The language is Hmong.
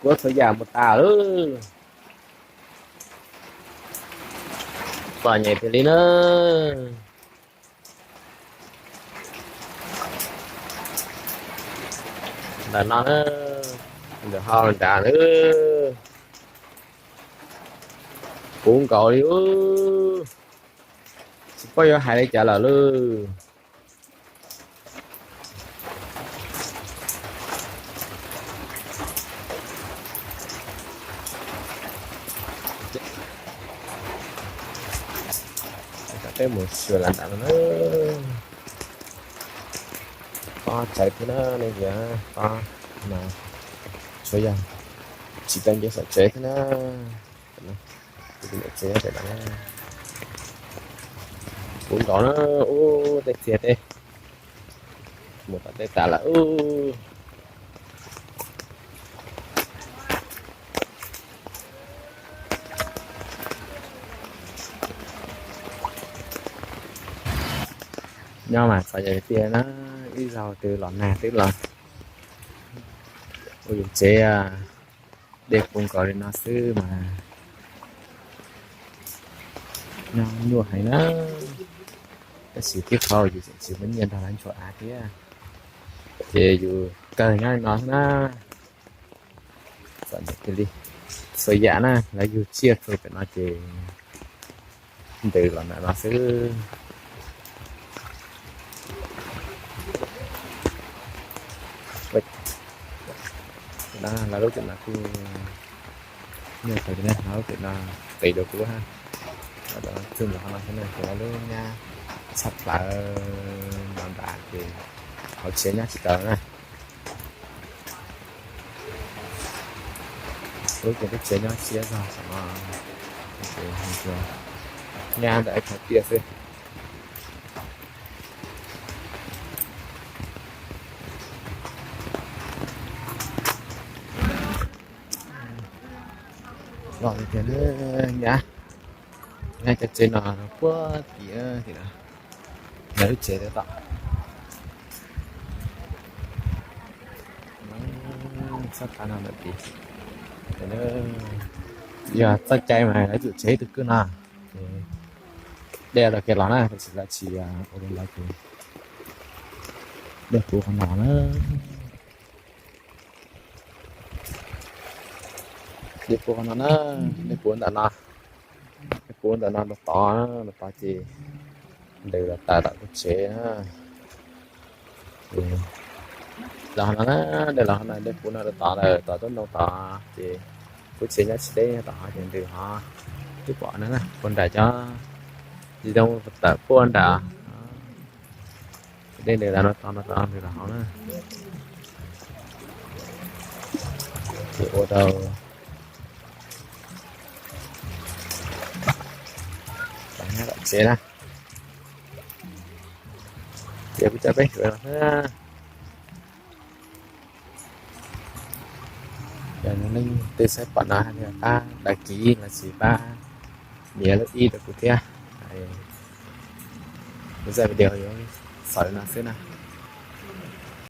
Kuab txhua yam mus tas lawm. Txom nyem tiag li na. Ntawm no na, ntawm ho nrad lawm. Puv nkaus li ub, tsis paub yuav hais li cas lawm lauj. Peb mus xyuas lam ntawm no na. Pob tsawv thiab na, nej tias pob no tsuas yog tsis tau nce saum tsev thiab na. Tus niam tsev pem no, puv nkaus na, ub tej txiag tej mus tom tej tas lawm ub. Nyob mas txom nyem tiag na, ib zaug twb los nag twb los ua yus tsev, dej puv nkaus li no xwb mas nyob nyuaj heev na. Tab sis tib qho yus tseem tsis muaj nyiaj nrog lawv ntsuas av thiab, ces yus kawg nyob li no xwb na. Txom nyem kiag li. Txhua yam na lawv yug tsiaj txhu pem no ces ntws los ntawm no xwb. Lawv lub tim no kuj, lawv lub tim no qis rau kuv lub hab. Txog nram qhov no xwb na ces lawv lub nyab tshaj plaws no nrad ces hauv tsev nyob tsis tau na. Lub ces lub tsev nyob siab zog saum no, nyab ntawm ib qho tiaj xwb. Los tiag tiag, nyab, nyab cov tsev no puag tim tim no, lawv lub tsev tom txoj qab no ntawm tid. Yog txoj cai mas lawv tsum tsev tus kwj no, dej los kiag los na, tab sis lawv tsis ua li ntawd ces dej puv qhov no na. Dej puv qhov no na, dej puv ntawm no, dej puv ntawm no rau tod, rau tod ces ntws los tawm tom kuv tsev na. Los no na, dej los no, dej puv no rau tod lawm, tom tub ntoo tod ces kuv tsev nyob tsis deb tom hov ces ntws hov. Twb pom no na, puag nram cov zoo tawm puag nram, dej ntws los no tod, no tod ntws los hov na. Ces ua rau tom nyab tom tsev na. Ces kuv coj peb sawv daws los xwb. Yog leej twg saib pom no hais tias pab đăng ký los sis pab nias lub ib rau kuv thiab. Kuv zaj video yuav xaus li no xwb na.